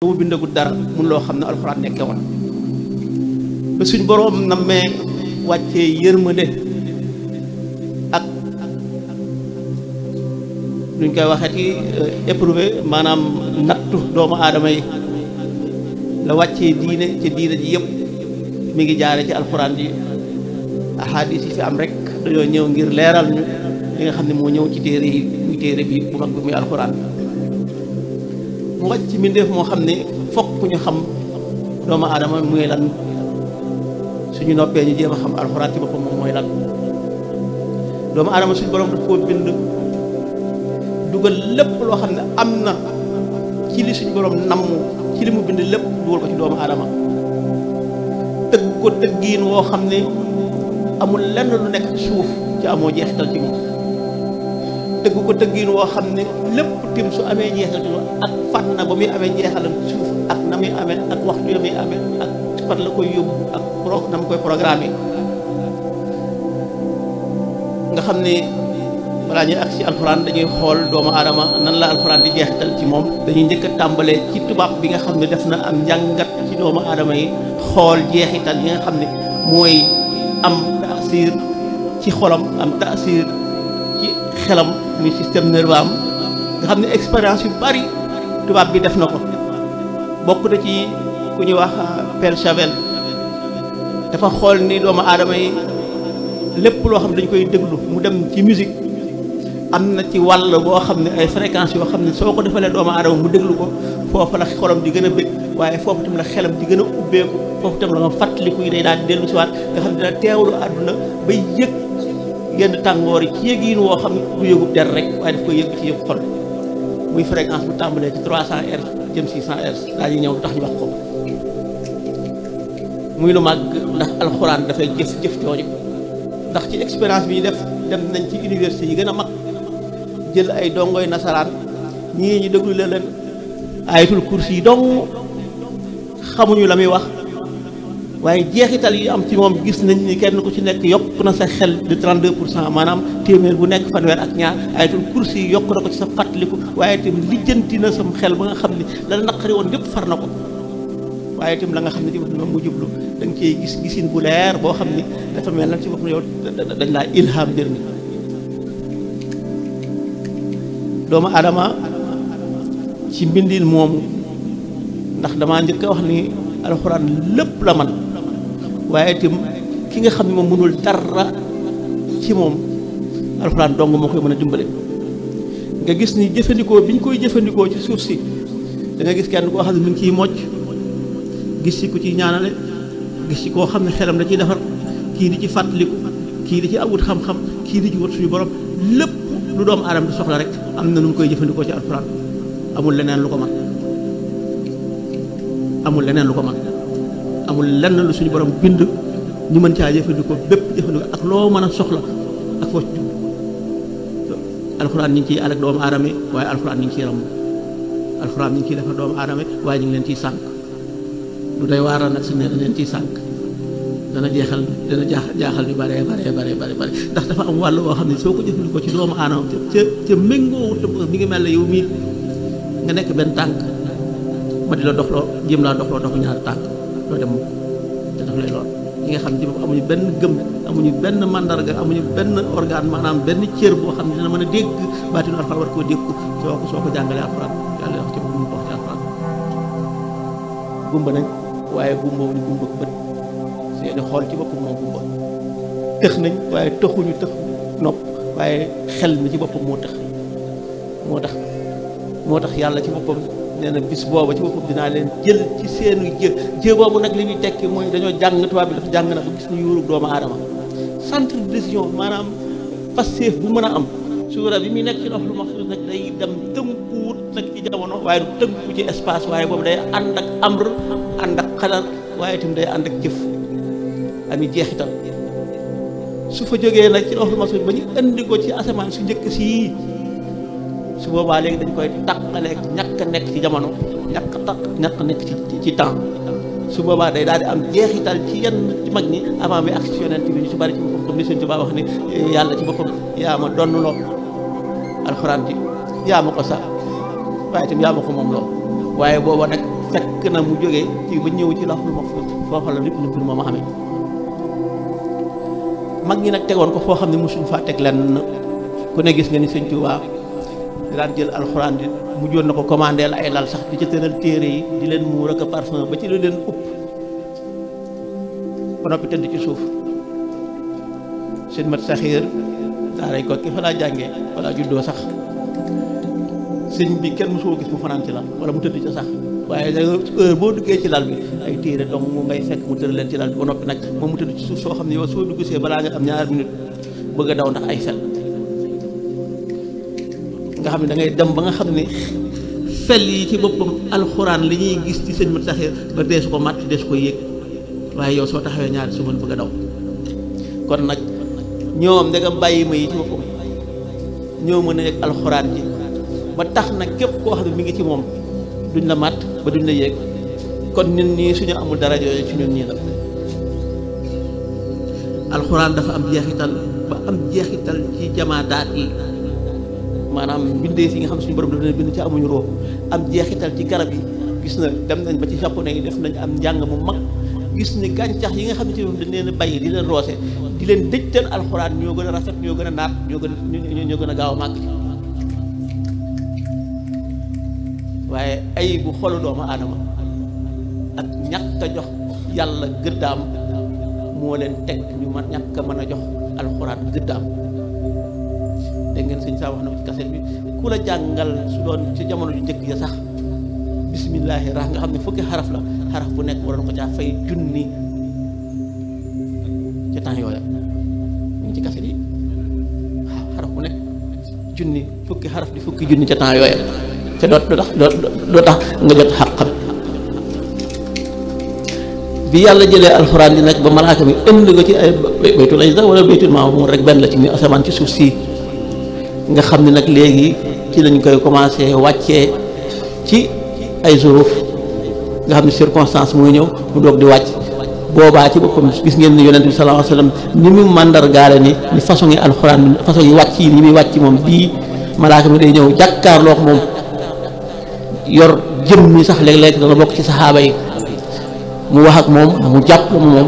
mu bindagul dara mun loo xam ne alxuraan nekke woon ba suñ boroom nammee wàccee yërmande ak nuñ koy waxeeti éprouvé maanaam nattu doomu aadama yi la wàccee diine ci diine ji yëpp mi ngi jaare ci alxuraan ji ahadis yi fi am rek dañoo ñëw ngir leeral ñu li nga xam ne moo ñëw ci téere yi muy téere bi bu mag bi muy alxuraan mu wàcc ci mbindeef moo xam ne fokk ñu xam doomu aadama muy lan suñu noppee ñu jéem a xam alxuraan ci boppam moom mooy lan doomu aadama suñu borom daf koo bind dugal lépp loo xam ne am na ci li suñu borom namm ci li mu bind lépp dugal ko ci doomu aadama tëgg ko tëggiin woo xam ne amul lenn lu nekk ci suuf ci amoo jeexital ci moom tëgg ko tëggiin woo xam ne lépp tim su amee jeexital ci ak fan na ba muy amee jeexalam ci suuf ak na muy amee ak waxtu ya muy amee ak fan la koy yóbbu ak na mu koy programme nga xam ne balaa ñuy ak ci alxuraan dañuy xool doomu aadama nan la alxuraan di jeexital ci moom dañuy njëkk a tàmbalee ci tubaab bi nga xam ne def na am njàngat ci doomu aadama yi xool jeexital yi nga xam ne mooy am taasir ci xolam am taasir ci xelam muy système nerveux am nga xam ne expérience yu bari tubaab bi def na ko bokk na ci ku ñuy wax Pierre Chevènement dafa xool ni doomu aadama yi lépp loo xam ne dañ koy déglu mu dem ci musique am na ci wàll boo xam ne ay fréquences yoo xam ne soo ko defalee doomu aadama mu déglu ko foofu la xolam di gën a bëgg waaye foofu tam la xelam di gën a ubbeeku foofu tam la nga fàttaliku yi day daal di dellu si waat nga xam ne dina teewlu àdduna ba yëg yenn tàngoor yi ci yëgiin woo xam ne du yëgub der rek waaye daf koy yëg ci yëg xol muy fréquence bu tàmbalee ci 300 Hz jëm 600 Hz daal di ñëw lu tax ñu wax ko muy lu màgg ndax alxuraan dafay jëf jooju ndax ci expérience bi ñu def dem nañ ci université yi gën a mag jël ay dongoy nasaraan ñii ñu déglu leen ayatul kursi yi dong xamuñu la muy wax waaye jeexital yi am ci moom gis nañ ni kenn ku ci nekk yokk na sa xel de 32% maanaam téeméer bu nekk fanweer ak ñaar ayatul kursi yi yokk na ko ci sa fàttaliku waaye itam lijjanti na sam xel ba nga xam ni la naqari woon lépp far na ko waaye itam la nga xam ne ci boppam mu jublu da nga cee gis gisin bu leer boo xam ni dafa mel na ci boppam yow dañ laa ilham mbir mi doomu aadama ci mbindin moomu ndax damaa njëkk a wax ni alxuraan lépp la man waaye itam ki nga xam ne moom mënul dara ci moom alxuraan dong moo koy mën a dimbale nga gis ni jëfandikoo bi ñu koy jëfandikoo ci suuf si da nga gis kenn koo xam ne mi ngi ciy mocc gis ci ku ciy ñaanale gis ci koo xam ne xelam da ciy defar kii di ci fàttaliku kii di ci awut xam-xam kii di ci wut suñu borom lépp lu doomu aadama di soxla rek am na nu mu koy jëfandikoo ci alxuraan amul leneen lu ko man amul leneen lu ko man amul lenn lu suñu borom bind ñu mën caa jëfandikoo bépp jëfandikoo ak loo mën a soxla ak foo ci alxuraan ñu ngi ciy alak doomu aadama waaye alxuraan ñu ngi ciy ram alxuraan ñu ngi ciy defar doomu aadama waaye ñu ngi leen ciy sànq lu day waaral nag suñu ne dañ leen ciy sànq dana jaaxal ñu bare ndax dafa am wàll woo xam ne soo ko jëfandikoo ci doomu aadama ca méngoo mi ngi mel ne yow mii nga nekk benn tànk ma di la doxloo jéem laa doxloo doxu ñaari tànk doo dem te daf lay lool ñi nga xam ne amuñu benn gëm amuñu benn mandarga amuñu benn organe maanaam benn cër boo xam ne dina mën a dégg baatinu alxuraan war koo dégg soo ko jàngalee alxuraan yàlla wax ci boppam mu wax ci alxuraan gumba nañ waaye gumba wuñu gumba bët seeni xool ci boppam moom gumba tëx nañ waaye tëxuñu tëx nopp waaye xel mi ci boppam moo tëx moo tax yàlla ci boppam nee na bis booba ci boppam dinaa leen jël ci seenu jë boobu nag li ñuy tekki mooy dañoo jàng tubaab bi dafa jàng na ba gis ñu yuurug doomu aadama centre de décision maanaam Pastef bu mën a am suura bi muy nekk ci Lawhul Mahfuus nag day dem tënkuwut nag ci jamono waaye du tënku ci espace waaye boobu day ànd ak amr ànd ak xadar waaye itam day ànd ak jëf ami jeexital su fa jógee nag ci Lawhul Mahfuus ba ñu indi ko ci asamaan su njëkk sii su boobaa léegi dañ koy tàqaleeg ñàkk nekk ci jamono ñàkk nekk ci temps su boobaa day daal di am jeexital ci yenn ci mag ñi avant bi ak ci yonent bi ñu ci bari ci boppam comme ni Sëñ Tuubaa wax ni yàlla ci boppam yaa ma donn loo alxuraan ji yaa ma ko sax waaye itam yaa ma ko moom loo waaye booba nag fekk na mu jógee ci ba ñëw ci lawhul mahfuus foofa la lépp lu mbir moom a xamee mag ñi nag tegoon ko foo xam ne mosuñ faa teg lenn ku ne gis nga ni sëñ Tuubaa daan jël alxuraan di mujjoon na ko commandé ay lal sax di ca tëral téere yi di leen muur ak parfum ba ci lu leen upp ba noppi tëdd ci suuf seen mat saxiir daaray ko ki fa laa jàngee wala juddoo sax sëñ bi kenn mosoo gis mu fanaan ci lal wala mu tëdd ca sax waaye heure boo duggee ci lal bi ay téere donc mu ngay fekk mu tëral leen ci lal bi ba noppi nag moom mu tëdd ci suuf soo xam ne yow soo duggsee balaa nga am ñaar minute bëgg a daw ndax ay fel nga xam ne da ngay dem ba nga xam ne fel yi ci boppam alxuraan li ñuy gis ci sëñ mat saxiir ba deesu ko màtt deesu ko yéeg waaye yow soo taxawee ñaari su mën bëgg a daw kon nag ñoom ndegam bàyyi ma yi ci boppam ñoo mën a yëg alxuraan ji ba tax nag képp koo xam ne mi ngi ci moom duñ la màtt ba duñ la yéeg kon ñun ñii suñu amul dara yooyu ci ñun ñii la alxuraan dafa am jeexital ba am jeexital ci jamaadaat yi maanaam bindee fi nga xam suñu borom daf leen bind ci amuñu roo am jeexital ci garab yi gis na dem nañ ba ci japonais yi def nañ am njàng mu mag gis ni gàncax yi nga xam ne ci moom dañ leen a bàyyi di leen roose di leen dëjtal alxuraan ñoo gën a rafet ñoo gën a naat ñoo gën a gaaw a màgg ci waaye ay bu xolu doomu aadama ak ñàkk a jox yàlla gëddaam moo leen teg ñu ma ñàkk a mën a jox alxuraan gëddaam dégg ngeen sëñ saa wax na ko ci kaset bi ku la jàngal su doon ci jamono ju njëkk ya sax bismillaahi rax nga xam ne fukki xaraf la xaraf bu nekk waroon ko caa fay junni ci temps yooya ñu ngi ci kaset yi waaw xaraf bu nekk junni fukki xaraf di fukki junni ca temps yooya te doo tax nga jot xàqam bi yàlla jëlee alxuraan di nag ba malaaka mi indi ko ci ay baytul izza wala baytul ma'muur rek benn la ci muy asamaan ci suuf si nga xam ne nag léegi ci lañ koy commencé wàccee ci ay zuruf nga xam ne circonstance mooy ñëw mu doog di wàcc boobaa ci boppam gis ngeen ne yonent bi sallallahu alayhi wa sallam ni mu màndargaale ni façon yi alxuraan façon yi wàcc yi ni muy wàcc moom bii malaaka mi day ñëw jàkkaarloog moom yor jëm mi sax léeg-léeg dana bokk ci saxaaba yi mu wax ak moom mu jàpp moom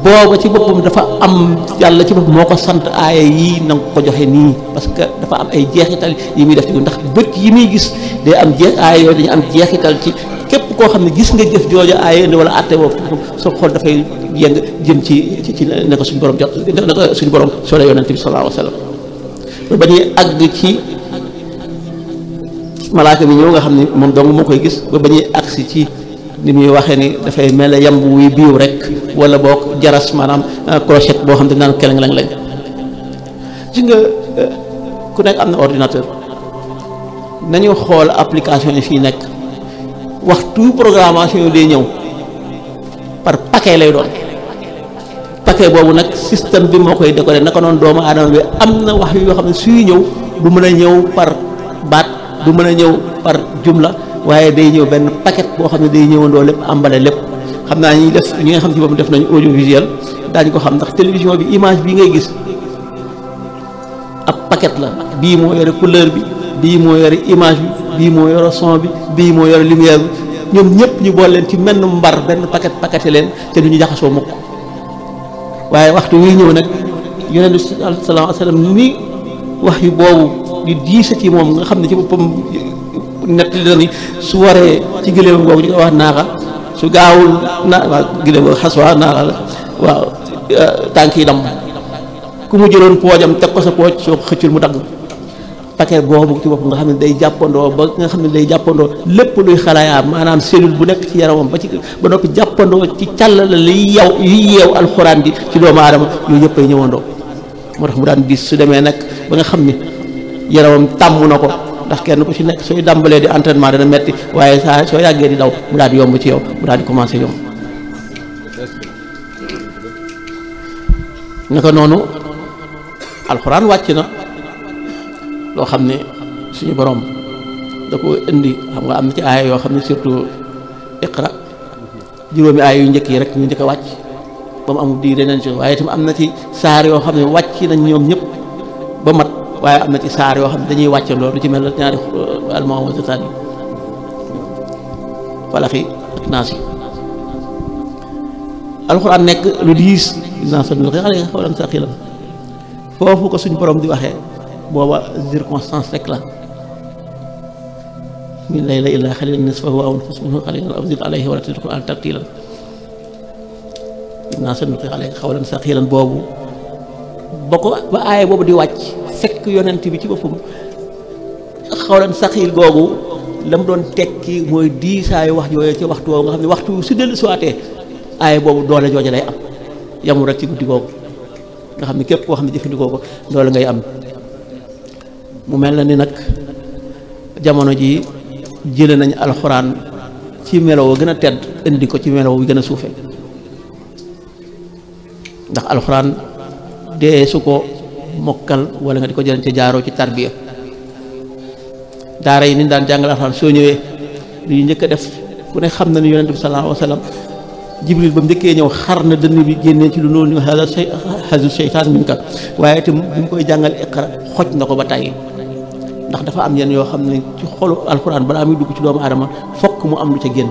booba ci boppam dafa am yàlla ci boppam moo ko sant aaya yii na nga ko joxe nii parce que dafa am ay jeexital yi muy def ci ndax bët yi muy gis day am aaya yooyu dañu am jeexital ci képp koo xam ne gis nga jëf jooju aaya indi wala àtte boobu soo xool dafay yëng jëm ci ne ko suñu borom jot ne ko suñu borom soo la yonent bi sallallahu alayhi wa sallam ba ñuy àgg ci malaaka bi ñëw nga xam ne moom dong moo koy gis ba ñuy agsi ci ni muy waxee ni dafay mel ne yamb wuy biiw rek wala boog jaras maanaam crochet boo xam ne naan keleng lañ ci nga ku nekk am na ordinateur nañu xool application yi fii nekk waxtu programmation yi day ñëw par paquet lay doon paquet boobu nag système bi moo koy décoder naka noonu doomu aadama bi am na wax yoo xam ne suy ñëw du mën a ñëw par baat du mën a ñëw par jumla waaye day ñëw benn paquet boo xam ne day ñëwandoo lépp ambale lépp xam naa ñi def ñi nga xam ci boobu def nañu audiovisuel daañu ko xam ndax télévision bi image bi ngay gis ab paquet la bii moo yore couleur bi bii moo yore image bi bii moo yore son bi bii moo yore lumière bi ñoom ñëpp ñu boole leen ci menn mbar benn paqueté leen te du ñu jaxasoo mukk waaye waxtu wi ñëw nag yonent bi sallallahu alayhi wa sallam ni wax yu boobu di diisa ci moom nga xam ne ci boppam nett li ni su waree ci gëléem googu ñu koy wax naaxa su gaawul waaw gëléem googu xas waa naaxa la waaw tànk yi dam ku mu jëloon poojam teg ko sa pooj soo ko xëccul mu dagg paquet boobu ci bopp nga xam ne day jàppandoo ba nga xam ne day jàppandoo lépp luy xalaayaam maanaam cellule bu nekk ci yaramam ba noppi jàppandoo ci càll la liy yeew alxuraan ji ci doomu aadama yooyu yëpp ay ñëwandoo moo tax mu daan diis su demee nag ba nga xam ne yaramam tàmm na ko ndax kenn ku ci nekk sooy dàmbalee di entraînement dana metti waaye saa soo yàggee di daw mu daal di yomb ci yow mu daal di commencé yomb naka noonu alxuraan wàcc na loo xam ne suñu borom da ko indi xam nga am na ci aaya yoo xam ne surtout iqra juróomi aaya yu njëkk yi rek ñu njëkk a wàcc ba mu amul diir yeneen si waaye itam am na ci saar yoo xam ne wàcc nañ ñoom ñëpp ba mat waaye am na ci saar yoo xam ne dañuy wàccandoo lu ci mel ne ñaari almu'awwidatayn falaxi ak naas yi alxuraan nekk lu diis dinaa sonal xale xawlan saqilan foofu ko suñ borom di waxee booba circonstance rek la min layla illaa xalilan nisfahu aw inqus minhu qalilan aw zid alayhi wa rattil qur'aana tartiilan dinaa sonal xawlan saqilan boobu ba aaya boobu di wàcc fekk yonent bi ci boppam xawlan saqiil googu la mu doon tekki mooy diisaayu wax yooyu ci waxtu woowu nga xam ne waxtu su dellu siwaatee aaya boobu doole jooja lay am yamul rek ci guddi googu nga xam ne képp koo xam ne jëfandikoo ko doole ngay am mu mel na ni nag jamono ji jële nañ alxuraan ci melow gën a tedd indi ko ci melow bi gën a suufe ndax alxuraan dee su ko mokkal wala nga di ko jëlee ci jaaroo ci tarbiya daara yi ni daan jàngal alxuraan soo ñëwee li ñu njëkk a def ku ne xam na ni yonent bi sallallahu alayhi wa sallam jibril ba mu njëkkee ñëw xar na dënn bi génnee ci lu noonu ñu xasu seytaan min ka waaye itam bi mu koy jàngal iqra xoj na ko ba tàyyi ndax dafa am yenn yoo xam ne ci xolu alxuraan balaa muy dugg ci doomu aadama fokk mu am lu ca génn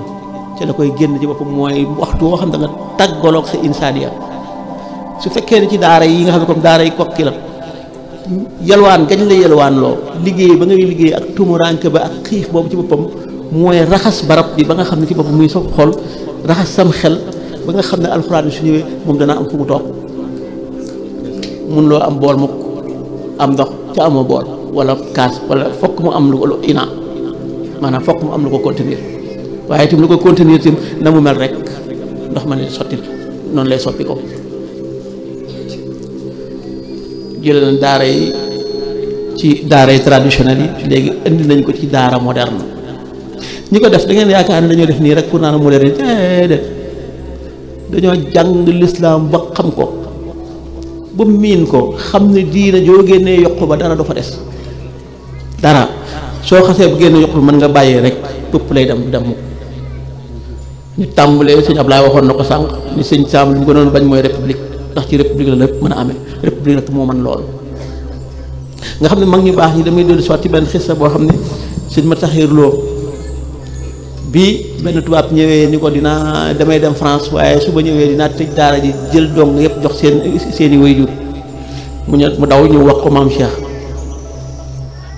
ci la koy génn ci boppam mooy waxtu woo xam ne da nga tàggaloog sa insaaniya su fekkee ne ci daara yi nga xam ne comme daara yi kokki la yalwaan gañ la yalwaan loo liggéey ba ngay liggéey ak tumuranke ba ak xiif boobu ci boppam mooy raxas barab bi ba nga xam ne ci boppam muy sa xol raxas sam xel ba nga xam ne alxuraan bi su ñëwee moom dana am fu mu toog mun loo am bool mukk am ndox ca amoo bool wala kaas wala fokk mu am lu ko ina maanaam fokk mu am lu ko contenir waaye itam lu ko contenir itam na mu mel rek ndox ma ne sotti noonu lay soppi ko jëlee nañ daara yi ci daara yi traditionnelles yi léegi indi nañ ko ci daara moderne ñi ko def da ngeen yaakaar ne dañoo def nii rek pour naan moderne déedéet dañoo jàng lislaam ba xam ko ba miin ko xam ne diina joo génnee yokku ba dara du fa des dara soo xasee bu génne yokku mën nga bàyyee rek pëpp lay dem dem ñu tàmbalee sëñ Ablaye waxoon na ko sànq ni sëñ Saam li mu gënoon bañ mooy république ndax ci république la lépp mën a amee république rek moo mën lool nga xam ne mag ñu baax ñi damay dellu soit ci benn xissa boo xam ne sëñ ma taxiir loo bii benn tubaab ñëwee ni ko damay dem France waaye su ba ñëwee dinaa tëj daara ji jël dong yëpp jox seeni waajur mu daw ñu wax ko maam Cheikh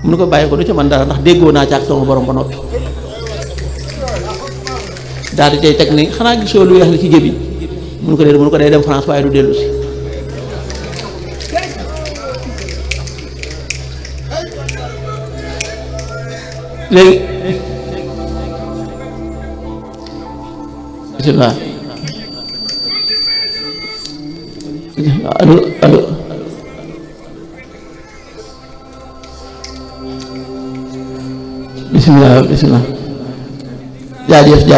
mu ne ko bàyyi ko du ca man dara ndax déggoo naa ci ak sama borom ba noppi daal di cay teg ni xanaa gisoo lu weex li ci jëbi mu ne ko dee mu ne ko day dem France waaye du dellu si léegi bismillah allo bismillah jaajëf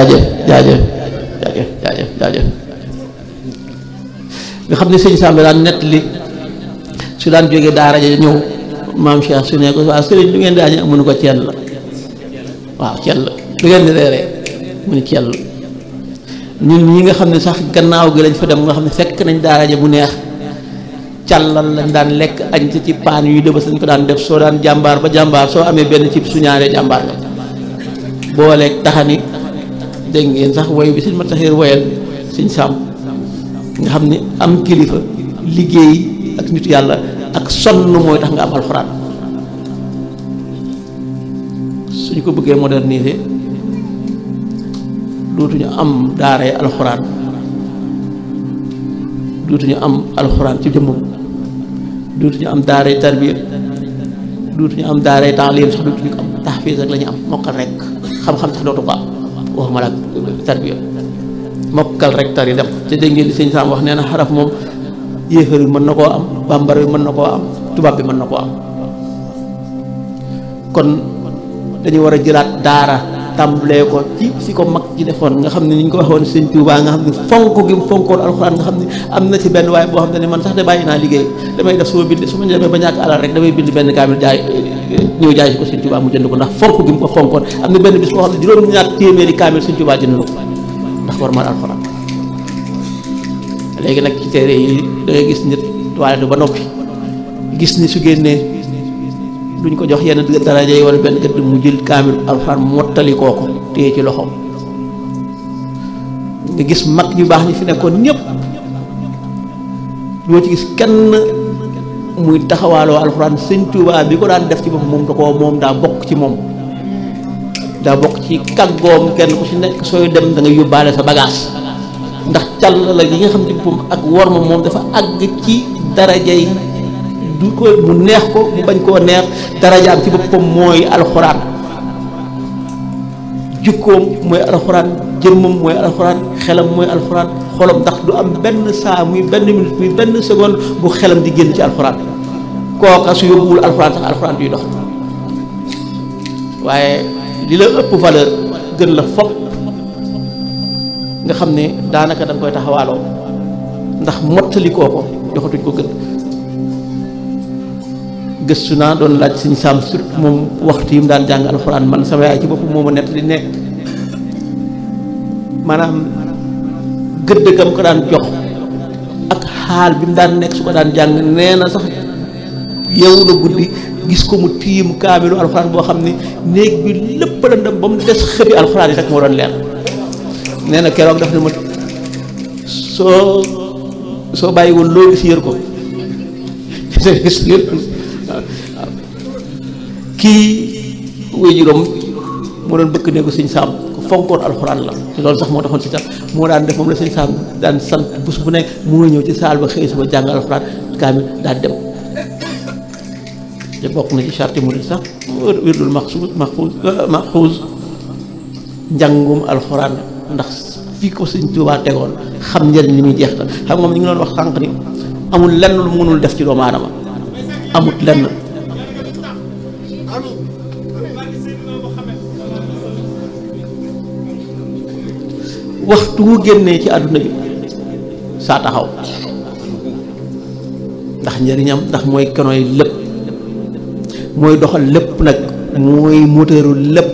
nga xam ne sëñ Samba daan nett li su daan jógee daara ja ñëw maam Cheikh su ne ko waaw sëriñ lu ngeen di añee mënu ko ceel la waaw ceel la lu ngeen di reeree mu ni ceel la ñun ñi nga xam ne sax gannaaw gi lañ fa dem nga xam ne fekk nañ daara ja bu neex càllal lañ daan lekk añ ci paan yuy dëbës lañ ko daan def soo daan jàmbaar ba jàmbaar soo amee benn cib su ñaaree jàmbaar la booleeg taxani dégg ngeen sax woy bi sëñ ma taxir woyal sëñ Sàmm nga xam ne am kilifa liggéey ak nit yàlla ak sonn mooy tax nga am alxuraan suñu ko bëggee moderniser dootuñu am daaray alxuraan dootuñu am alxuraan ci jëmmam dootuñu am daaray tarbiya dootuñu am daaray taalim sax dootuñu am tahfiz rek la ñu am mokkal rek xam-xam sax dootu ko am waxuma la tarbiya mokkal rek tari dem te dégg ngeen li sëñ Sam wax nee na xaraf moom yéefar bi mën na koo am bambar bi mën na koo am tubaab bi mën na koo am kon dañu war a jëlaat daara tàmbalee ko ci fi ko mag ji defoon nga xam ne ni ñu ko waxoon sëñ Tuubaa nga xam ne fonk gi mu fonkoon alxuraan nga xam ne am na ci benn waaye boo xam ne man sax de bàyyi naa liggéey damay def suma bind su ma demee ba ñàkk alal rek damay bind benn kaamil jaay ñëw jaay si ko sëñ Tuubaa mu jënd ko ndax fonk gi mu ko fonkoon am na benn bis boo xam ne juróom-ñaar téeméeri kaamil sëñ Tuubaa jënd ko ndax war ma alxuraan léegi nag ci téere yi da ngay gis nit toilette ba noppi gis ni su génnee duñ ko jox yenn daraja yi wala benn gëdd mu jël kaamil alxuraan mottali kooko téye ci loxoom nga gis mag ñu baax ñi fi nekkoon ñëpp doo ci gis kenn muy taxawaaloo alxuraan. sëñ Tuubaa bi ko daan def ci boppam moom da ko moom daa bokk ci moom, daa bokk ci kàggoom. kenn ku ci nekk sooy dem da nga yóbbaale sa bagage, ndax càll la yi nga xam ne boppam ak worma moom dafa àgg ci darajay du ko mu neex ko mu bañ koo neex. darajaam ci boppam mooy alxuraan, jukkoom mooy alxuraan, jëmmam mooy alxuraan, xelam mooy alxuraan, xolam. ndax du am benn saa muy benn minute muy benn seconde bu xelam di génn ci alxuraan. kooka su yóbbuwul alxuraan sax alxuraan duy dox. waaye li la ëpp valeur gën la fopp nga xam ne daanaka da nga koy taxawaaloo ndax mottali kooko joxatuñ ko gën. gëstu naa doon laaj Sëñ Saam surtout moom waxtu yi mu daan jàng alxuraan. man sama yaay ci boppam moo ma nett li ne maanaam gëdd gam ko daan jox ak xaal bi mu daan nekk su ko daan jàng. nee na sax yeewu na guddi gis ko mu tiim kaamilu alxuraan boo xam ne néeg bi lépp la ndam ba mu des xëbi alxuraan yi rek moo doon leer. nee na keroog daf ne ma soo bàyyi woon loo gis yër ko gis yër kii wéy juróom moo doon bëkk néegu Sëñ Saam ko fonkoon alxuraan la. te loolu sax moo taxoon Sëñ Saam moo daan def moom la Sëñ Saam daan sant bés bu nekk moo ñëw ci saal ba xëy suba jàng alxuraan kaamil daan dem. te bokk na ci charte murid sax wirdul maxfuuz njàngum alxuraan. ndax fii ko Sëñ Tuubaa tegoon xam njëriñ li muy jeex ta xam nga moom ñu ngi doon wax sànq ni amul lenn lu mënul def ci doomu aadama, amut lenn. waxtu wu génnee ci àdduna bi saa taxaw ndax njëriñam, ndax mooy kenoy lépp, mooy doxal lépp nag, mooy moteuru lépp.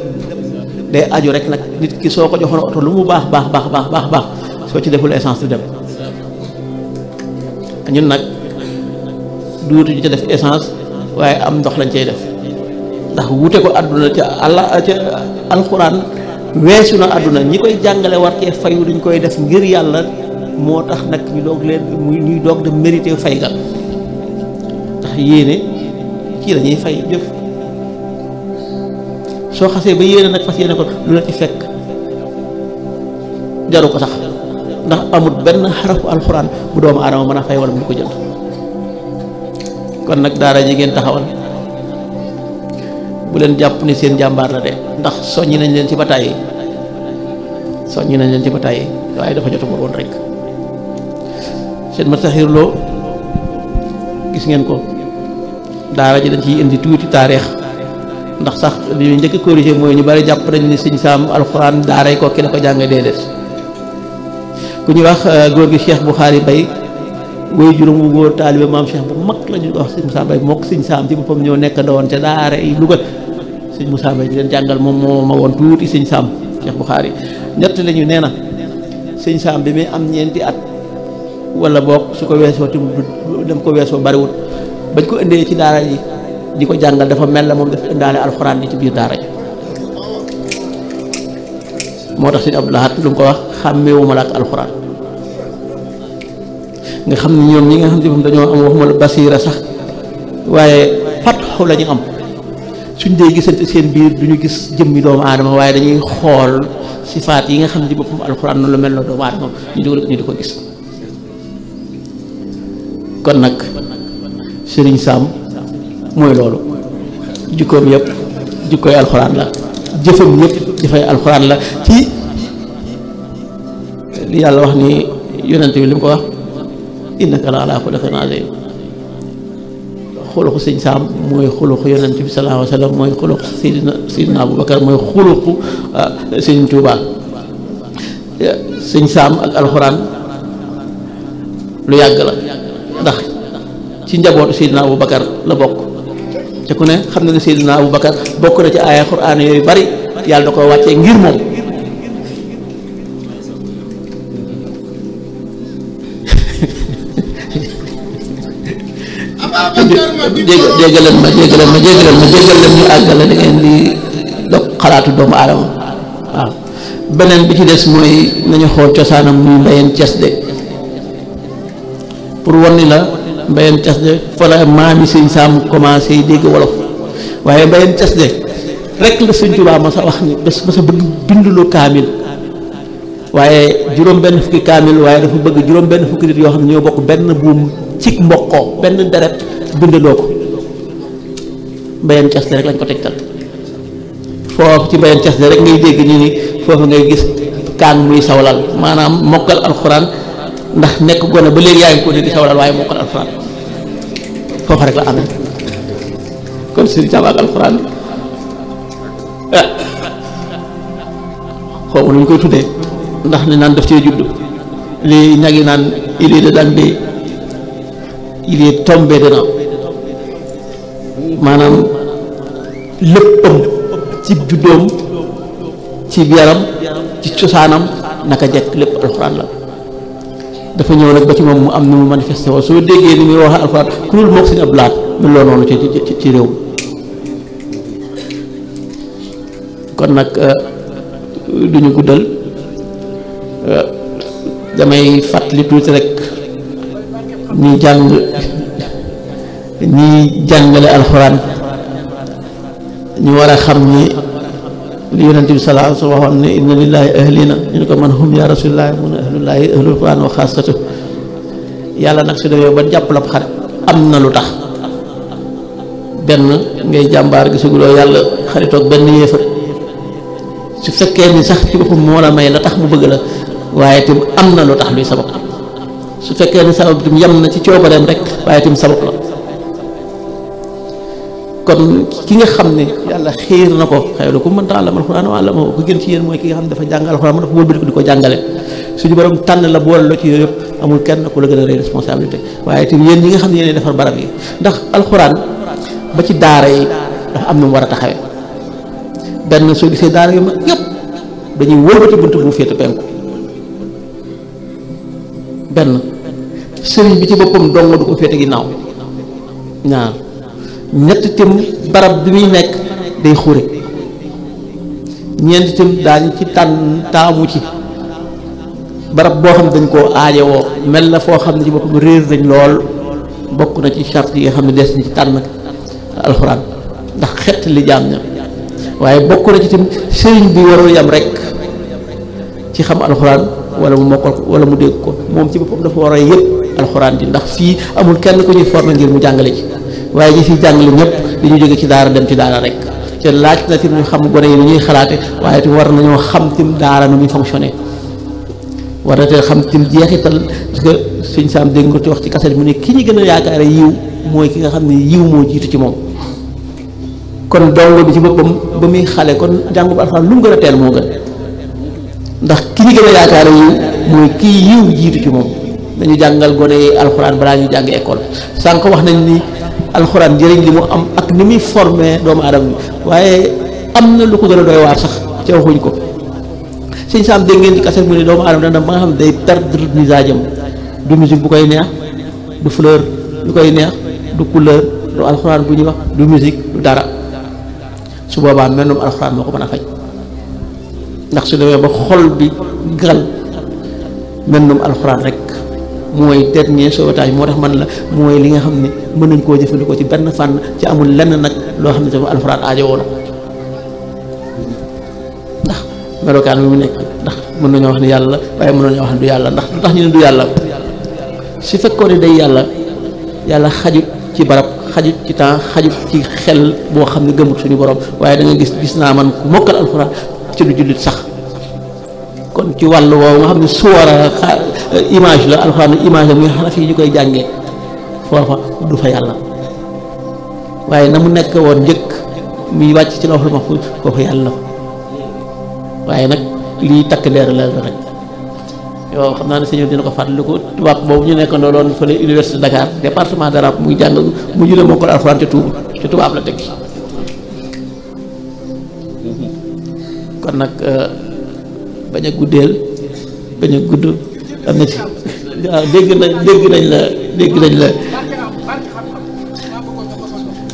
day aju rek nag nit ki soo ko joxoon oto lu mu baax baax baax baax baax baax soo ci deful essence du dem. ñun nag duutuñu ca def essence waaye am ndox lañ cay def ndax wute ko àdduna ca alxuraan weesu na àdduna. ñi koy jàngale war cee fayu duñ koy def ngir yàlla, moo tax nag ñu doog leen ñuy doog de mérité fay ga. ndax yéene kii la ñuy fay jëf. soo xasee ba yéene nag fas yéene ko lu la ci fekk jaru ko sax, ndax amul benn xarafu alxuraan bu doomu aadama mën a fay wala mu di ko jënd. kon nag daara ji ngeen taxawal bu leen jàpp ni seen jàmbaar la de, ndax soññi nañ leen ci bataay yi, soññi nañ leen ci bataay yi waaye dafa jotagul woon rek. seen ma taxir loo gis ngeen ko daara ji dañ ciy indi tuuti taarix. ndax sax li ñu njëkk corrigé mooy ñu bari jàpp nañ ni Sëñ Saam alxuraan daaray ko ki la ko jàng déedéet. ku ñuy wax góor gi Cheikh Bukhari Bay woy juróom wu góor taalibe maam Cheikh bu mag la ñu wax Sëñ Moussa Bay mook Sëñ Saam ci boppam ñoo nekk ndawoon ca daara yi Louga. Sëñ Moussa Bay di leen jàngal moom moo ma woon tuuti Sëñ Saam Cheikh Bukhari ñett lañu nee na Sëñ Saam bi muy am ñeenti at wala boog su ko weesoo te dem ko weesoo bariwul bañ ko indee ci daara yi di ko jàngal dafa mel la moom dafa indaale alxuraan di ci biir daara ji. moo tax Sëñ Abdou Lahad lu mu ko wax xàmmeewuma la ak alxuraan. nga xam ne ñoom ñi nga xam ne moom dañoo am waxuma la basiira sax waaye fatxu la ñu am suñ dee gisante seen biir du ñu gis jëmmi doomu aadama waaye dañuy xool sifaat yi nga xam ne boppam alxuraan noonu la mel na doomu aadama ñu di ko gis. kon nag Sëriñ Saam mooy loolu jikkoom yëpp jikkooy alxuraan la, jëfam yëpp jëfay alxuraan la. ci li yàlla wax ni yonent bi li mu ko wax innaka la ala xuluqin aziim. xuluqu Sëñ Saam mooy xuluqu yonent bi sallallahu alayhi wa sallam, mooy xuluqu Seydina Aboubacar, mooy xuluqu Sëñ Tuubaa. Sëñ Saam ak alxuraan lu yàgg la ndax ci njabootu Seydina Aboubacar la bokk. te ku ne xam na ne Seydina Aboubacar bokk na ci aaya Qur'aan yooyu bari yàlla da ko wàccee ngir moom. jéggaleen ma ñu àggale da ngeen di dog xalaatu doomu aadama waaw beneen bi ci des mooy nañu xool cosaanam muy Mbayeen Thiès de pour wan ni la Mbayeen Thiès de fa la maami Sëñ Saam commencé dégg wolof waaye Mbayeen Thiès de rek la Sëñ Tuubaa ma sa wax ni bés ma sa bëgg bindulu kaamil waaye juróom benn fukki kaamil waaye dafa bëgg juróom benn fukki nit yoo xam ne ñoo bokk benn buum cig mbokkoo benn deret bindandoo ko Mbayeen Thiès de rek lañ ko tegtal foofu ci Mbayeen Thiès de rek ngay dégg ñu ni foofu ngay gis kaan muy sawlal maanaam mokkal alxuraan ndax nekk gone ba léegi yaa ngi ko ne di sawlal waaye mokkal alxuraan foofu rek la amee kon Sëriñ Saam ak alxuraan xaw ma nu ñu koy tuddee ndax ni naan daf cee judd lii ñagi naan il est dedans de il est tombé dedans maanaam léppam ci juddoom ci yaram ci cosaanam naka jekk lépp alxuraan la dafa ñëw nag ba ci moom mu am ni mu manifesté woo soo déggee ni muy waxee alxuraan ku dul mook Sëñ Abdu Lahat mel loo noonu ci réew kon nag duñu guddal damay fàttali tuuti rek ñi jàngale alxuraan ñu war a xam ni li yonent bi sallallahu alayhi wa sallam waxoon ne inna lillahi ahlina ñu ne ko man hum ya rasulillah mun a ahlullahi ahlul quran wa xaasatu yàlla nag su demee ba jàppalab xarit am na lu tax benn ngay jàmbaar gisaguloo yàlla xaritoog benn yéefar su fekkee ni sax ci boppam moo la may la tax mu bëgg la waaye tim am na lu tax luy sabab su fekkee ni sabab tim yem na ci coobareem rek waaye tim sabab la kon ki nga xam ne yàlla xiir na ko xëy na ku mën ta'allama alxuraan wa allamahu ku gën ci yéen mooy ki nga xam ne dafa jàng alxuraan mu dafa wëlbati ko di ko jàngale suñu borom tànn la boole la ci yooyu yëpp amul kenn ku la gën a rëy responsabilité waaye tim yéen ñi nga xam ne yéen defar barab yi ndax alxuraan ba ci daara yi dafa am na mu war a taxawee benn soo gisee daara yu mag yëpp dañuy wëlbati bunt bu féete penku benn sëriñ bi ci boppam dong du ko féete ginnaaw ñaar ñett tim barab bi muy nekk day xure ñeent tim daañu ci taamu ci barab boo xam ne dañ koo aajowoo mel na foo xam ne ci boppam réer nañ lool bokk na ci charte yi nga xam ne des na ci tànn alxuraan ndax xett li jaam ña waaye bokk na ci tim sëriñ bi warul yam rek ci xam alxuraan wala mu mokkal ko wala mu dégg ko moom ci boppam dafa war a yëpp alxuraan ji ndax fii amul kenn ku ñuy formé ngir mu jàngale ci waaye ñi fi jàngale ñëpp dañu jóge ci daara dem ci daara rek te laaj na tim ñu xam gone yi ni ñuy xalaate waaye tim war nañoo xam tim daara nu muy fonctionné war na te xam tim jeexital parce que Sëñ Saam dégg nga ci wax ci kaset mu ne ki ñu gën a yaakaare yiw mooy ki nga xam ne yiw moo jiitu ci moom kon dongo bi ci boppam ba muy xale kon jàngu bu alxuraan lu mu gën a teel moo gën ndax ki ñu gën a yaakaare yiw mooy kii yiw jiitu ci moom dañu jàngal gone yi alxuraan balaa ñu jàng école sànq wax nañ ni alxuraan njëriñ li mu am ak ni muy formé doomu aadama bi waaye am na lu ko gën a doy waar sax ca waxuñ ko Sëñ Saam dégg ngeen ci kaset mu ne doomu aadama dana ba nga xam ne day perdre misage am du musique bu koy neex du fleur bu koy neex du couleur du alxuraan bu ñuy wax du musique du dara su boobaa mennum alxuraan moo ko mën a faj ndax su demee ba xol bi gal mennum alxuraan rek mooy dernier sauvetage moo tax man la mooy li nga xam ne mën nañ koo jëfandikoo ci benn fànn ci amul lenn nag loo xam ne sama alxuraan aajowoo na ndax melokaan bi mu nekk ndax mën nañoo wax ne yàlla la waaye mën nañoo wax ne du yàlla ndax lu tax ñu ne du yàlla su fekkoon ne day yàlla xajut ci barab xajut ci temps xajut ci xel boo xam ne gëmut suñu borom waaye da nga gis naa man ku mokkal alxuraan ci du jullit sax kon ci wàll woowu nga xam ne suwara image la alxuraan image la muy xanaa fii ñu koy jàngee foofa du fa yàlla waaye na mu nekk woon njëkk muy wàcc ci lawhul mahfuus foofa yàlla waaye nag lii takk leer la rek yow xam naa ne sëñ dina ko fàttaliku tubaab boobu ñu nekkandoo loon fële université Dakar département d'arabe muy jàng mu jëlee mokkal alxuraan te tubaab la teg kon nag bañ a guddeel bañ a gudd am na ci waaw dégg nañ la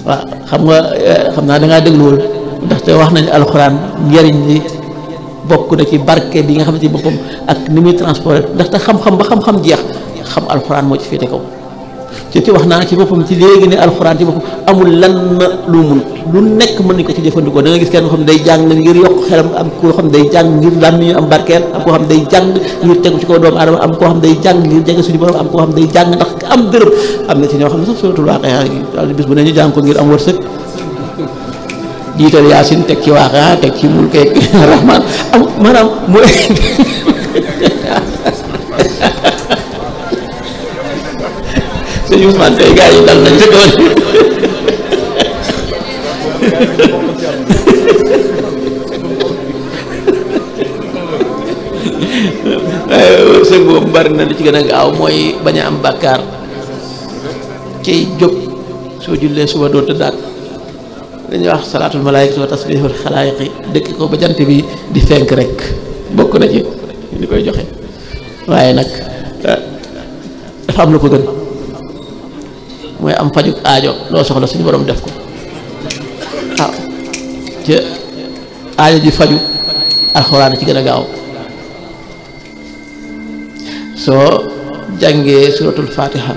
waaw xam naa dangaa dégluwul ndaxte wax nañ alxuraan njëriñ li bokk na ci barke bi nga xam ne ci boppam ak ni muy transporté ndaxte xam-xam ba xam-xam jeex xam alxuraan moo ci féete kaw ci wax naa ci boppam ci léegi ne alxuraan ci boppam amul lan lu mun lu nekk mën nañ ko ci jëfandikoo da nga gis kenn koo xam ne day jàng ngir yokk xelam am koo xam ne day jàng ngir làmmiñu am barkeel am koo xam ne day jàng ngir tegu ci kaw doomu aadama am koo xam ne day jàng ngir jege suñu borom am koo xam ne day jàng ndax am dërëm am na ci ñoo xam ne sax suratul Waaqia bis bu ne ñu jàng ko ngir am wërsëg jiital Yaasin teg ci Waaqia teg ci Mulk ak Rahmaan am maanaam mooy sëñ Ousmane tey gars yi dal nañ sa doon sëñ boobu bari na li ci gën a gaaw mooy bañ a am bàkkaar ciy jóg soo jullee suba doo tëddaat dañuy wax salaatul malaayika wa tasbihul xalaayiqi dëkk ko ba jant bi di fenk rek bokk na ci li koy joxe waaye nag dafa am lu ko gën mooy am fajuk aajo loo soxla suñu borom def ko waaw ca aajo ji faju alxuraan ci gën a gaaw soo jàngee suratul fatiha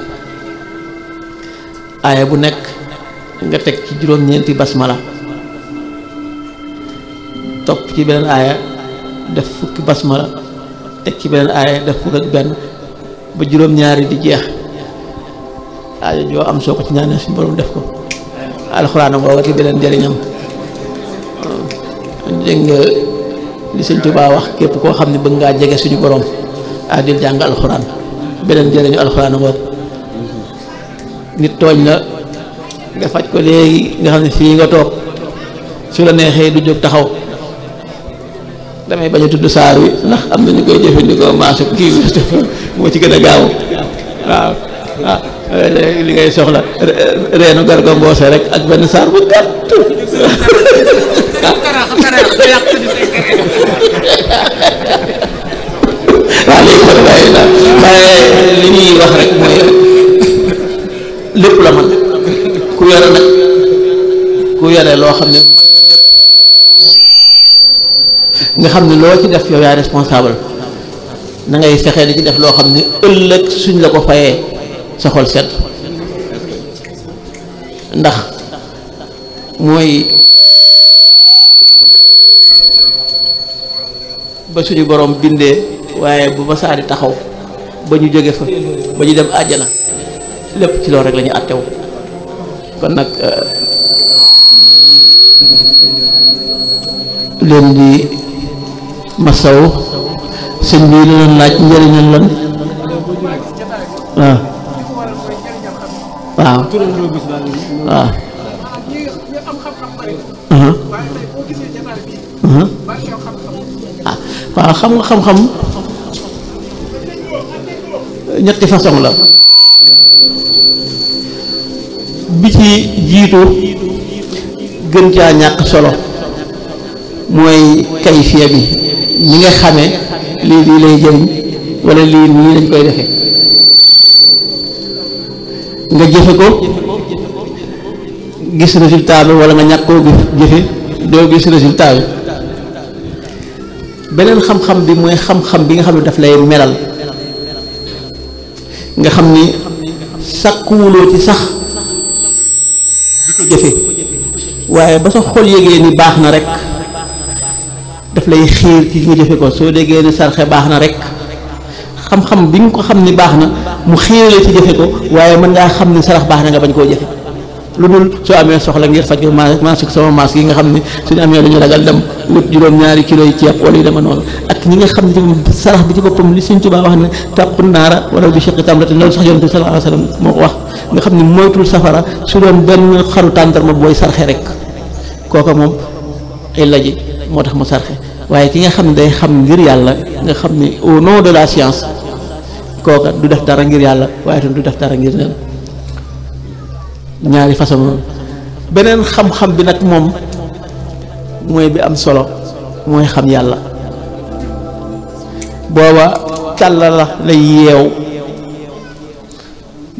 aaya bu nekk nga teg ci juróom-ñeenti basmala topp ci beneen aaya def fukki basmala teg ci beneen aaya def fukk ak benn ba juróom-ñaari di jeex aajo joo am soo ko ci ñaanee suñu borom def ko alxuraan ngoo wati beneen njëriñam dégg nga li sëñ Tuubaa wax képp koo xam ne bëgg ngaa jege suñu borom dil jàng alxuraan beneen njëriñu alxuraan ngoo nit tooñ la nga faj ko léegi nga xam ne fii nga toog su la neexee du jóg taxaw damay bañ a tudd saar wi ndax am na ñu koy jëfandikoo maasu kii moo ci gën a gaaw waaw waaw li ngay soxla reenu garga mboose rek ak benn saar bu gàtt waaw léegi kon waaye li ñuy wax rek mooy lépp la man ku yore nag ku yore loo xam ne mën na lépp nga xam ne loo ci def yow yaay responsable na ngay fexee di ci def loo xam ne ëllëg suñ la ko fayee sa xol sedd ndax mooy ba suñu borom bindee waaye bu ba saa di taxaw ba ñu jóge fa ba ñu dem àjjana lépp ci loolu rek la ñu àttew kon nag leen di masaw sëñ bi la doon laaj njëriñal lan waaw waaw waaw waaw xam nga xam-xam ñetti façon la bi ci jiitu gën caa ñàkk solo mooy kayfiya bi ni nga xamee lii lay jëriñ wala lii nii lañ koy defee nga jëfe ko gis résultat bi wala nga ñàkk koo jëfe doo gis résultat bi beneen xam-xam bi mooy xam-xam bi nga xam ne daf lay melal nga xam ni sàkkuwuloo ci sax di ko jëfe waaye ba sa xol yégee ni baax na rek daf lay xiir ci nga jëfe ko soo déggee ni sarxe baax na rek xam-xam bi nga ko xam ni baax na mu xiirale ci jëfe ko waaye mën ngaa xam ni sarax baax na nga bañ koo jëfe lu dul soo amee soxla ngir faj maasuk sama maas yi nga xam ne suñu amee dañu ragal dem wut juróom-ñaari kilo yi ceeb wala yu dema noonu ak ñi nga xam ne ci sarax bi ci boppam li Sëñ Tuubaa wax ne tàpp naara wala bi shiqqi tamratin loolu sax Yonent bi sallallahu alayhi wa sallam moo ko wax nga xam ne moytul safara su doon benn xaru tàndarma booy sarxe rek kooka moom illa ji moo tax mu sarxe waaye ki nga xam ne day xam ngir yàlla nga xam ne au nom de la science kooka du def dara ngir yàlla waaye tam du def dara ngir nen ñaari façon beneen xam-xam bi nag moom mooy bi am solo mooy xam yàlla booba càlla la lay yeew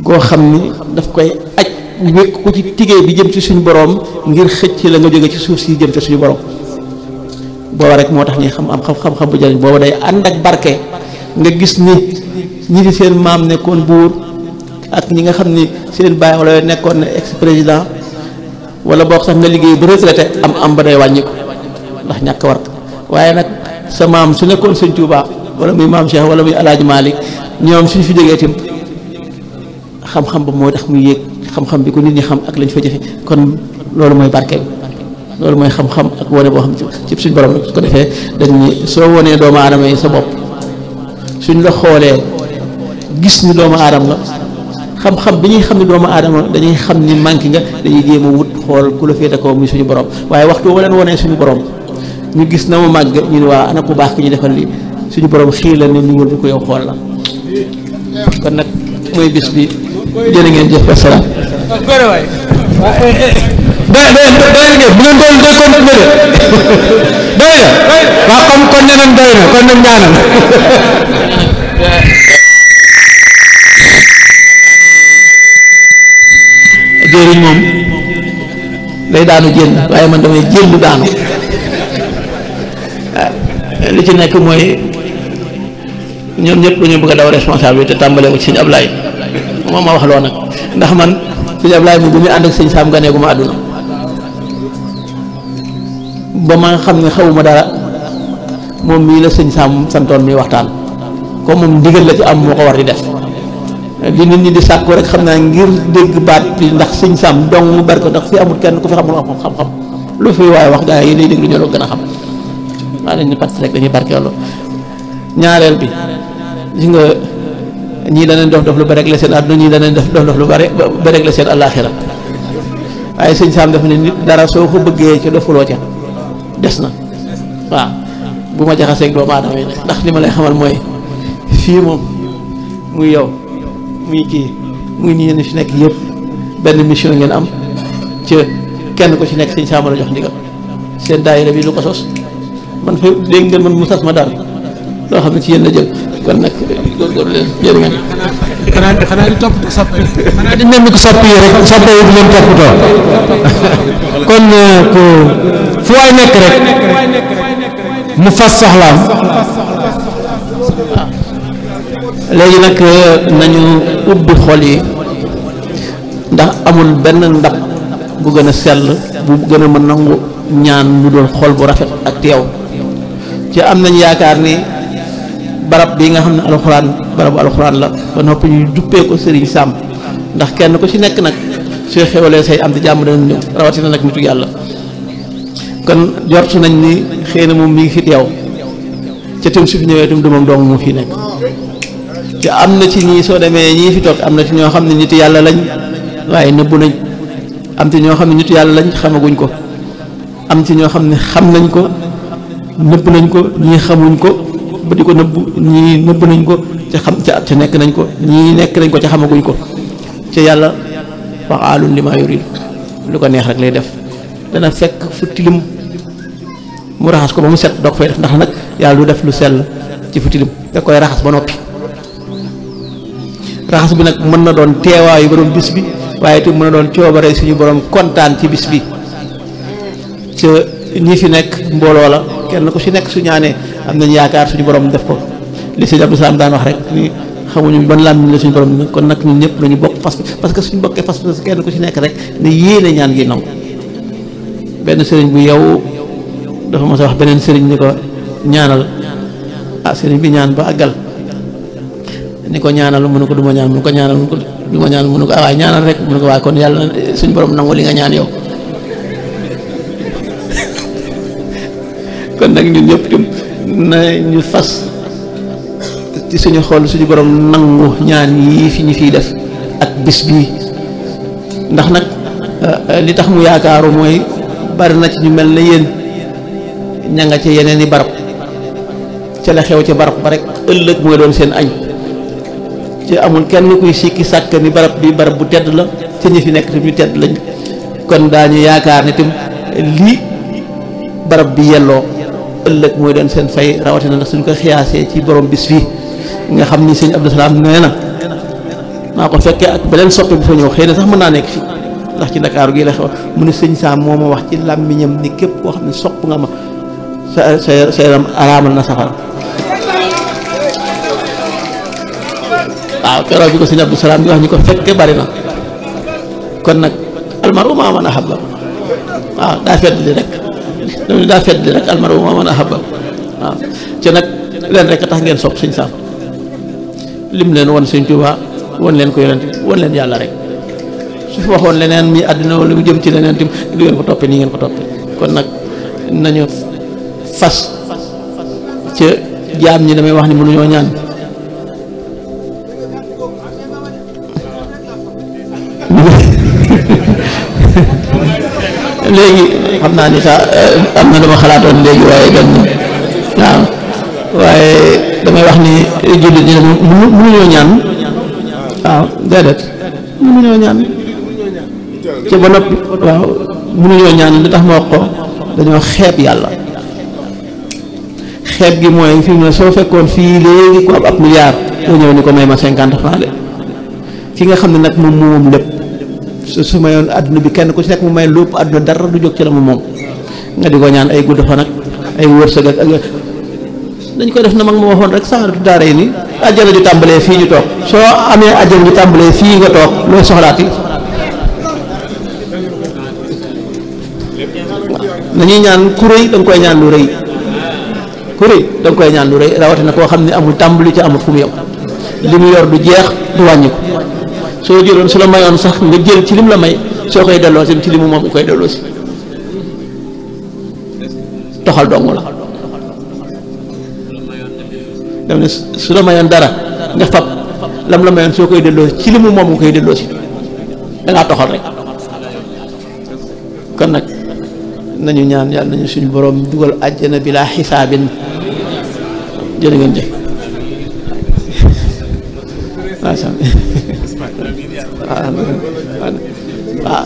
goo xam ni daf koy aj wékk ko ci tigee bi jëm ci suñu borom ngir xëcc la nga jóge ci suuf si jëm ci suñu borom booba rek moo tax ñuy xam am xam-xam bu jëriñ booba day ànd ak barke nga gis ni ñi di seen maam nekkoon buur ak ñi nga xam ni seen baay wala nekkoon na ex président wala boog sax nga liggéey bu retraité am ba day wàññi ko ndax ñàkk war waaye nag sa maam su nekkoon sëñ Tuubaa wala muy maam Cheikh wala muy Alaaji Maalik ñoom suñ fi jógee tim xam-xam ba moo tax muy yéeg xam-xam bi ko nit ñi xam ak lañ fa jëfe kon loolu mooy barke bi loolu mooy xam-xam ak wane boo xam ci suñ borom la su ko defee dañ ni soo wonee doomu aadama yi sa bopp suñ la xoolee gis ni doomu aadama nga xam-xam bi ñuy xam ne doomu aadama dañuy xam ni manqué nga dañuy jéem a wut xool ku la féete kaw muy suñu borom waaye waxtu woo leen wonee suñu borom ñu gis na mu màgg ñu ne waa ana ku baax ki ñu defal lii suñu borom xii la ne ñu wër bu ko yow xool la kon nag mooy bis bi jërë ngeen jëf wasalaam. doy ngeen bu ngeen doon doy continuer de doy na waaw kon ñeneen doy na kon nag ñaanal jëriñ moom day daanu jël waaye man damay jël lu daanu li ci nekk mooy ñoom ñëpp dañoo bëgg a daw responsabilité tàmbalee ko ci sëñ Ablaye moom ma wax loo nag ndax man sëñ Ablaye moom bu muy ànd ak sëñ Saam ganeegu ma àdduna ba ma nga xam ne xawuma dara moom mii la sëñ Saam santoon mi waxtaan comme moom ndigal la ci am moo ko war di def li nit ñi di sàkku rek xam naa ngir dégg baat bi ndax sëñ Saam dong mu ber ko ndax fi amul kenn ku fi xamul xam-xam lu fi waaye wax gaa yi lay déglu ñoo la gën a xam waaye dañuy parti rek dañuy barkeeloo ñaareel bi gis nga ñii danañ dof lu ba rek la seen àdduna ñii danañ def dof lu bare ba rek la seen àllaaxira waaye sëñ Saam dafa ne nit dara soo ko bëggee ci dofuloo ca des na waaw bu ma jaxaseeg doomu aadama yi ndax li ma lay xamal mooy fii moom muy yow muy kii muy nii ñu fi nekk yëpp benn mission ngeen am ci kenn ku ci nekk sëñ Saam la jox ndigal seen daayira bi lu ko sos man fa dégg ngeen man mu sas ma dara loo xam ne ci yéen la jël kon nag góorgóorlu leen jërë ngeen. xanaa di topp soppi xanaa di nemmi ko soppi yi rek soppi yi di leen toppatoo kon fu waay nekk rek mu fas soxlaam. léegi nag nañu ubbi xol yi ndax amul benn ndab bu gën a sell bu gën a mën nangu ñaan lu doon xol bu rafet ak teew ci am nañ yaakaar ni barab bii nga xam ne alxuraan barabu alxuraan la ba noppi ñu duppee ko Serigne Sam ndax kenn ku ci nekk nag soo xewalee say am di jàmm dana ñëw rawatina nag nitu yàlla kon jortu nañ ni xëy na moom mi ngi fi teew ca tam su fi ñëwee tam du moom dong mu fi nekk te am na ci ñii soo demee ñii fi toog am na ci ñoo xam ne nitu yàlla lañ waaye nëbbu nañ am ci ñoo xam ne nitu yàlla lañ xamaguñ ko am ci ñoo xam ne xam nañ ko nëbb nañ ko ñii xamuñ ko ba di ko nëbb ñii nëbb nañ ko ca xam ca nekk nañ ko ñii nekk nañ ko ca xamaguñ ko ca yàlla fa'aalun limaa yuriid lu ko neex rek lay def dana fekk fu tilim mu raxas ko ba mu set doog fay def ndax nag yàlla du def lu sell ci fu tilim da koy raxas ba noppi raxas bi nag mën na doon teewaayu borom bis bi waaye te mën na doon coobare suñu borom kontaan ci bis bi ca ñi fi nekk mbooloo la kenn ku ci nekk su ñaanee am nañ yaakaar suñu borom def ko li sëñ Abdou Salaam daan wax rek ni xamuñu ban làmmiñ la suñu borom kon nag ñun ñëpp nañu bokk fas parce que suñu bokkee fas kenn ku ci nekk rek ne yéene ñaan gi nangu benn sëriñ bu yow dafa mos a wax beneen sëriñ ni ko ñaanal sëriñ bi ñaan ba àggal ni ko ñaanal mu ne ko du ma ñaan mu ne ko ñaanal mu ne ko du ma ñaan mu ne ko waaye ñaanal rek mu ne ko waaye kon yàlla suñu borom nangu li nga ñaan yow kon nag ñun ñëpp itam na ñu fas ci suñu xol suñu borom nangu ñaan yii fi ñu fiy def ak bis bii ndax nag li tax mu yaakaaru mooy bari na ci ñu mel ne yéen ña nga ca yeneen i barab ca la xew ca barab ba rek ëllëg mooy doon seen añ ci amul kenn kuy sikki sàkk ni barab bi barab bu tedd la ca ñi fi nekk tam ñu tedd lañ kon daañu yaakaar ne tam lii barab bi yelloo ëllëg mooy doon seen fay rawatina ndax suñ ko xiyaasee ci borom bis fii nga xam ni sëñ Abdou Salaam nee na maa ko fekkee ak beneen soppe bi fa ñëw xëy na sax mën naa nekk fii ndax ci Ndakaaru gi la xew mu ne sëñ Saam moo ma wax ci làmmiñam ni képp koo xam ne sopp nga ma sa yaram araamal na safara waaw keroog bi ko sëñ Abdou Salaam di wax ñu ko fekke bari na kon nag almaru maa man ahabba waaw daa feddli rek dama daa feddli rek almaru maa man ahabba waaw ci nag leen rek a tax ngeen sopp sëñ Sam lim leen won sëñ Tuubaa won leen ko yonent won leen yàlla rek su fi waxoon leneen mi àddina wala mu jëm ci leneen tim du ngeen ko toppee nii ngeen ko toppee kon nag nañu fas ca jaam ñi damay wax ni mënuñoo ñaan léegi xam naa ni sax am na dama xalaatoon léegi waaye dem waaw waaye damay wax ni jullit ñi mënuñoo ñaan waaw déedéet mënuñoo ñaan ca ba noppi waaw mënuñoo ñaan li tax ma wax ko dañoo xeeb yàlla xeeb gi mooy fi mu ne soo fekkoon fii léegi ku ab milliard doo ñëw ni ko may ma 50 francs de ki nga xam ne nag moom lépp su mayoon adduna bi kenn ku ci nekk mu may lépp adduna dara du jóg ci la mu moom nga di ko ñaan ay gudd fan ak ay wërsëg ak dañ koy def na mag ma waxoon rek saxaratu daara yi ni àjjana ju tàmbalee fii ñu toog soo amee àjjana ju tàmbalee fii nga toog looy soxlaati nañuy ñaan ku rëy da nga koy ñaan lu rëy ku rëy da nga koy ñaan lu rëy rawatina koo xam ne amul tàmbali ci amul fu mu yem li mu yor du jeex du wàññi ko soo jëloon su la mayoon sax nga jël ci lim la may soo koy delloo si ci limu moom nga koy delloo si toxal dong la dam ne su la mayoon dara nga fab lam la mayoon soo koy delloo ci limu moom nga koy delloo si dangaa toxal rek kon nag nañu ñaan yàlla nañu suñu borom dugal àjjana bi laa xisaabin jërë ngeen jëf waaw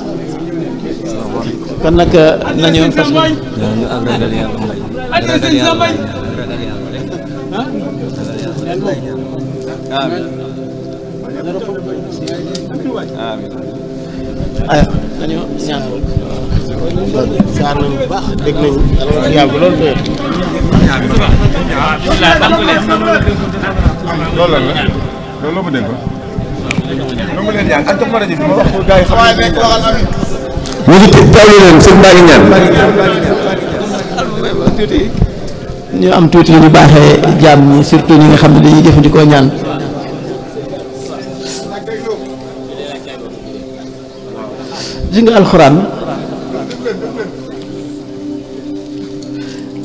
kon nag nañu fas ay nañu ñaan saar nañu bu baax dégg nañu yàgg loolu doy loolu la loolu ma dégg ko loolu leen ñaan ak jox ma rajo bi ma wax ko gars yi xam ne ñu ngi teewlu leen sëñ baa ngi ñaan tuuti ñu am tuuti yu ñu baaxee jaam ñi surtout ñi nga xam ne dañuy jëfandikoo ñaan gis nga alxuraan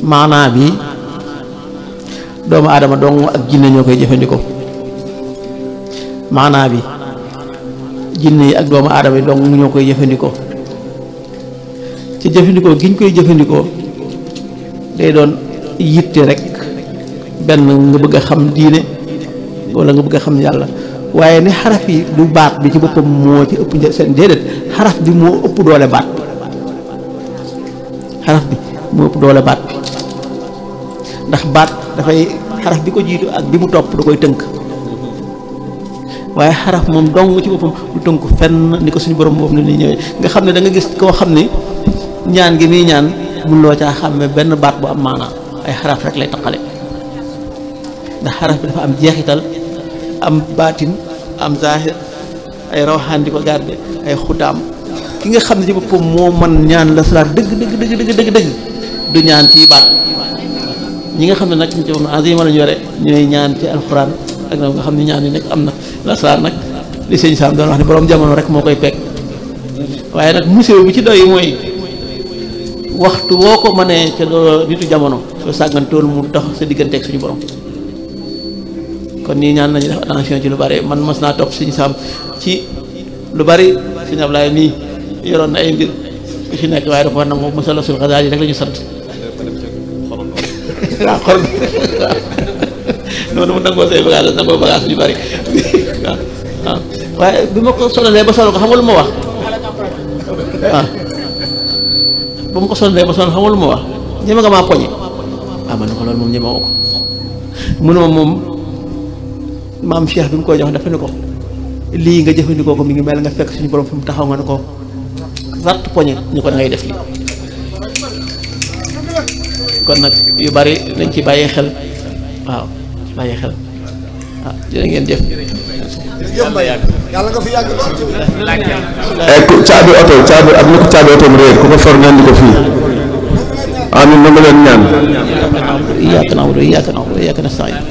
maanaa bi doomu aadama dong ak jinne ñoo koy jëfandikoo maanaa bi jinne yi ak doomu aadama yi dong ñoo koy jëfandikoo ci jëfandikoo gi ñu koy jëfandikoo day doon yitte rek benn nga bëgg a xam diine wala nga bëgg a xam yàlla waaye ne xaraf yi du baat bi ci boppam moo ci ëpp seen déedéet xaraf bi moo ëpp doole baat xaraf bi moo ëpp doole baat bi ndax baat dafay xaraf bi ko jiitu ak bi mu topp da koy tënk waaye xaraf moom dong ci boppam du tënk fenn ni ko suñu borom boobu ni li ñëwee nga xam ne da nga gis koo xam ne ñaan gi muy ñaan mun loo caa xàmme benn baat bu am maanaa ay xaraf rek lay taqale ndax xaraf bi dafa am jeexital am baatin am zaahir ay rawxaan di ko garde ay xutaam ki nga xam ne ci boppam moo man ñaan la salaat dëgg du ñaan ci baat ñi nga xam ne nag ñu ci moom azima lañu yore ñooy ñaan ci alxuraan ak na nga xam ne ñaan yi nekk am na la salaat nag li sëñ Sam doon wax ne borom jamono rek moo koy pekk waaye nag musiba bi ci doy mooy waxtu woo ko mënee ca doo nitu jamono soo sàggantool mu tax sa digganteeg suñu borom kon nii ñaan nañu def attention ci lu bari man mas naa topp sëñ Sam ci lu bari sëñ Ablaye nii yoroon na ay mbir ku ci nekk waaye dafa war na moom mosala sul xasaal yi rek la ñu sant waaw xol noonu mu nangoo say bagage nangoo bagage yu bari waaw waaw waaye bi ma ko sonalee ba sonal ko xam nga lu ma wax waaw ba ma ko sonalee ba sonal xam nga lu ma wax ñeme nga maa poñe waaw man na ko loolu moom ñeme woo ko mënuma moom maam Cheikh bi mu koy jox dafa ne ko lii nga jëfandikoo ko mi ngi mel nga fekk suñu borom fi mu taxaw nga ne ko rat poñe ñu ko da ngay def lii kon nag yu bari nañ ci bàyyi xel waaw bàyyi xel waaw jërë ngeen jëf. yàlla nga fi yàgg lool. caabi oto am na ko caabi oto mu réer ku ko for ngeen di ko fii amin na ma leen ñaan. iyyaaka na'budu wa iyyaaka nasta'iin.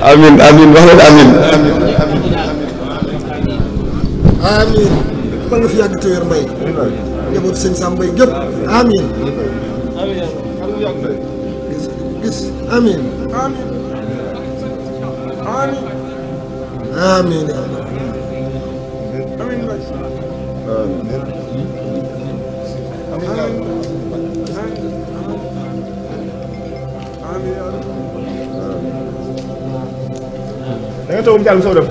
amin amin wax leen amin. amiin ba nga fi yàgg te wér mbay njaboot sëñ Sam Mbaye gépp amiin gis amiin amiin da nga toog mu jàll soo def